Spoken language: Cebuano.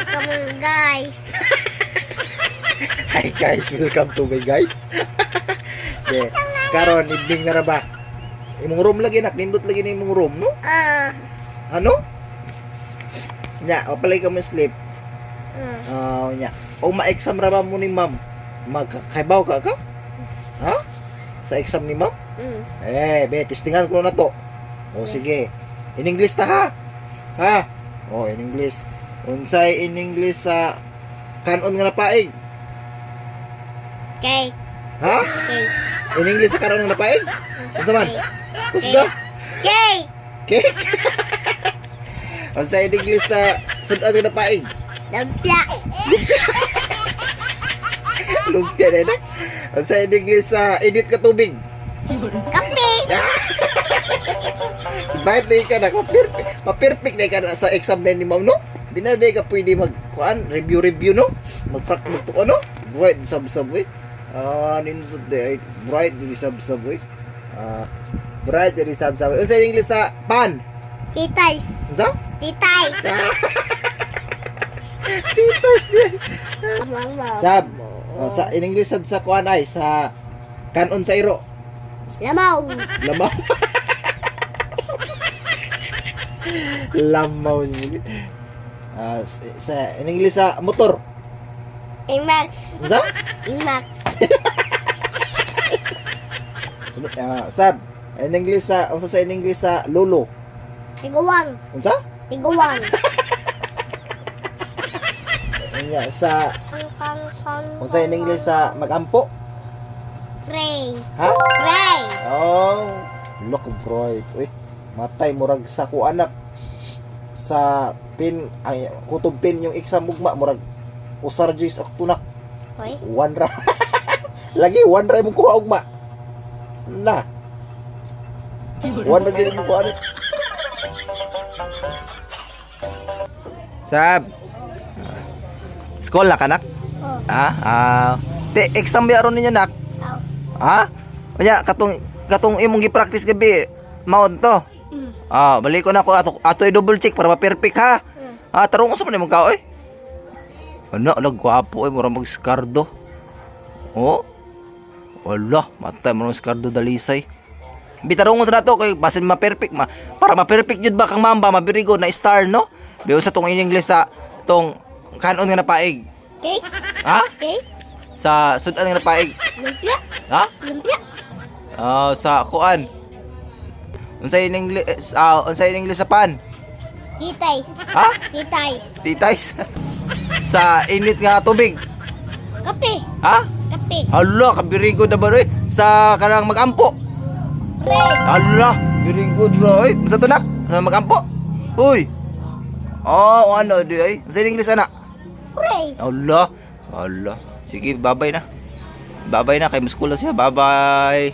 Welcome, guys. Hi guys, welcome to my guys. De, karon evening na ra ba? Imong room lagi nak, nindot lagi na imong room, no? Ah. Ano? Nya, o palay ka mo sleep. Ah, nya. O ma-exam ra ba mo ni ma'am? Magkakaibaw ka ka? Ha? Sa exam ni ma'am? Mm. Eh, be, testingan ko na to. O sige. In English ta ha? Ha? O, in English. Unsay in English sa kanon nga napaig? Cake. Ha? Cake. In English sa kanon nga napaig? Unsa man? Kusga? Cake. Cake? Unsay in English sa sudan nga napaig? Lumpia. Lumpia na na. Unsay in English sa init ka tubig? Kape. Bayad na ka na, ma-perfect, ma-perfect na ka na sa exam na ni ma'am, no? Di na di ka pwede mag, kuan, review-review, no? Mag-practice, magtuko, no? Bright, sub-sub, eh. Ah, nindot di, ay, bright, di sub-sub, eh. Ah, bright, di sub-sub. Unsa yung English sa pan? Titay. Unsa? Titay. Titas di. Mama. Sab. Oh, sa in English sad sa kuan ay sa kanon sa iro. Lamaw. Lamaw. Lamaw. Ah, sa in English sa motor. Imax. Unsa? Imax. Ah, sab. In English sa unsa sa in English sa lolo? Tiguang. Unsa? Tiguang. Unya sa unsa in English sa magampo? Pray. Ha? Pray. Oh, look bright. Uy, matay murag sa ko anak sa tin ay kutob tin yung exam ugma murag usar jis aktunak. Hoy. One ra. Lagi one ra imong kuha ugma. Na. One ra gyud imong kuha ni. Sab. School na kanak? Oh. Ah, ah. Te exam ba aron ninyo nak? Aw. Ha? Unya katong katong imong gi-practice gabi maon to. Ah, balik ko na ako ato ato i-double check para ma-perfect ha. Ah, tarong unsa man imong kao eh? Ano, alag gwapo eh, mura mag skardo. Oh. Wala, matay mo skardo dalisay. Bitarong sa nato kay basin ma-perfect ma para ma-perfect jud ba kang mamba, mabirigo na star no. Biyon sa tong in English sa tong kanon nga napaig. Cake. Ha? Cake. Sa sudan nga napaig. Lumpia. Ha? Lumpia. Ah, sa kuan. Unsay in English unsay in English sa pan? Titay. Ha? Titay. Titays. Sa init nga tubig. Kape. Ha? Kape. Hala, kabirigo na ba eh? Sa kanang magampo. Pray. Hala, very good bro. Oy, sa tunak, sa magampo. Uy. Oh, ano di ay? Sa English ana. Pray. Hala. Hala. Sige, babay na. Babay na kay muskula siya. Bye-bye.